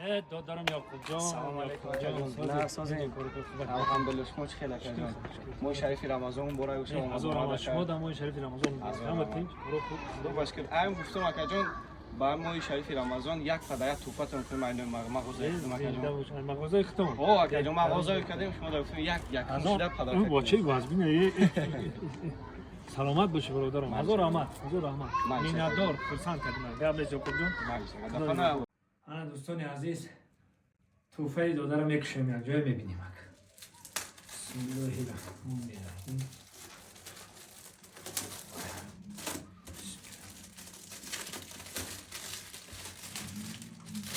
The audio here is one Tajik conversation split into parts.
Додарам Яқубҷон. Салом алейкум, акаҷон. Насозем. Алҳамдулилла, шумо чӣ хел, акаҷон? Моҳи шарифи Рамазон муборак бошад. Ҳазор раҳмат. Шумо дар моҳи шарифи Рамазон Ҳазор ҳама раҳмат. тинч, коро хуб. Худо ба шукр. Ам гуфтам, акаҷон, ба моҳи шарифи Рамазон як падая туҳфатон кунем, айно мағозаи худам, Зинда акаҷон. бош. Мағозаи худтон. О, акаҷон, мағозаи кардем, шумо да гуфтем як як шуда падар. Бо чӣ вазбина? Саломат бошӣ, бародарам. Ҳазор раҳмат, ҳазор раҳмат. Майша. Миннатдор, хурсанд кардем. Гап нест, Яқубҷон. Ана, дӯстони азиз, тӯҳфаи додарам мекушем, як ҷое мебинем. Ак, бисмиллоҳи раҳмони раҳим.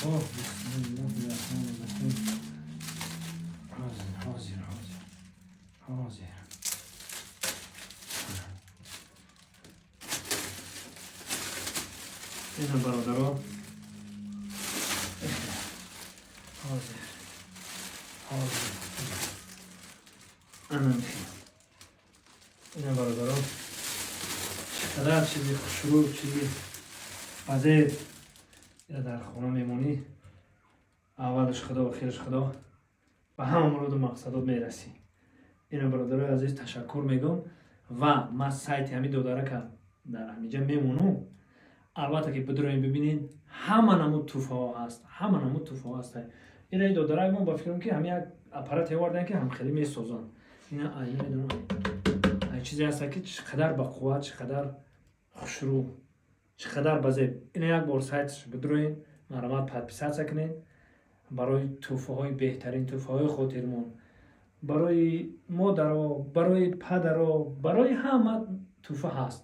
О, бисмиллоҳи раҳмони раҳим. Ҳозир, ҳозир, ҳозир, ҳозир. Ина, бародаро, ҳозир, ҳозир. Ана, ина, бародаро, чӣ қадар чизи хушрӯ, чизи базеб. Ина дар хона мемонӣ, аввалаш Худо, охираш Худо, ба ҳама муроду мақсадот мерасӣ. Ина, бародарои азиз, ташаккур мегӯм ва ман сайти ҳами додарака дар ҳамиҷа мемонам. Албатта, ки бидуроем, бибинед, ҳама намуд тӯҳфаҳо ҳаст, ҳама намуд тӯҳфаҳо ҳаст. Ина додарак мо ба фикрам, ки ҳами як аппарате овардан, ки ҳамхелӣ месозанд. Ина, ай намедонам, ай чизе ҳаста, ки чӣ қадар бақувват, чӣ қадар хушрӯ, чӣ қадар базеб. Ина як бор сайтш бидуроен, марҳамат, подписаться кунед барои тӯҳфаҳои беҳтарин, тӯҳфаҳои хотирмон барои модаро, барои падаро, барои ҳама тӯҳфа ҳаст.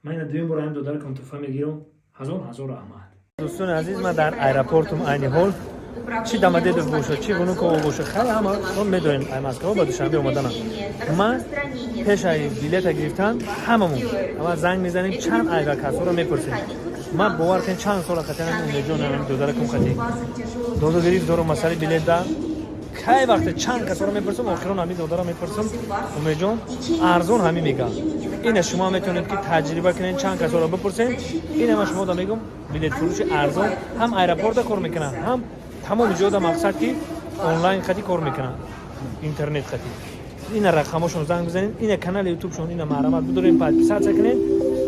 Ман ина дуюм бор ҳамин додаракам тӯҳфа мегирам. Ҳазор ҳазор раҳмат. Дӯстони азиз, ман дар аэропортум айни ҳол. Чи Домодедово бошад, чи Внуково бошад, хеле ҳама мо медонем, ай Москва ба Душанбе омаданам. Ман пешаи билета гирифтан ҳамамон аввал занг мезанем, чанд авиакассаро мепурсем. Ман, бовар кунед, чанд сола қатиан Умеҷон, додаракум қатӣ доду гирифт дорум масъалаи билет да. Кай вақте чанд касоро мепурсам, охирон ҳамин додаро мепурсам, Умеҷон арзон ҳамин мегӯяд. Ина шумо метавонед, ки таҷриба кунед, чанд касоро бипурсем. Ина ман шумо да мегӯм, билетфурӯши арзон ҳам аэропорта кор мекунад, ҳам тамоми ҷода, мақсад ки онлайн хати кор мекунад, интернет хати. Ина рақамошон, занг бизанед. Ина канали ютубшон, ина марҳамат, бидорем, подписаться кунед.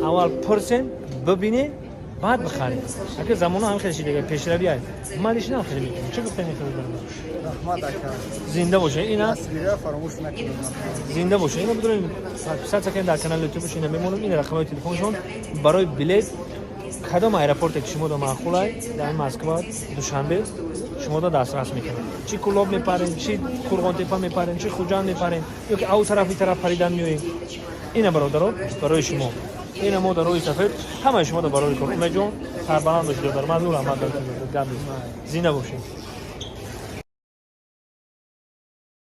Аввал пурсен, бибинед, баъд бихаред. Ака, замона ҳам хеле шидага, пешравӣ ай. Ман лишинам хеле мекунам. Чӣ гуфтани хеле бародар? Раҳмат, ака. Зинда боша. Ина Дастгириро фаромӯш накунед. Зинда боша. Ина бидорем, подписаться кунед дар канали ютубш. Ина мемонам, ина рақамҳои телефоншон барои билет. Кадом аэропорте ки шумо да маъқулай дар Москва, Душанбе, шумо да дастрас мекунед. Чӣ Кулоб мепарем, чӣ Қурғонтепа мепарем, чӣ Хуҷанд мепарем, ё ки ав тарафи тараф паридан меоем. Ина, бародаро, барои шумо. Ина мо дар роҳи сафед, ҳамаи шумо да барои кор. Умеҷон, сарбаланд бошед, додар. Мазур раҳмат. Гап нест, зинда бошед.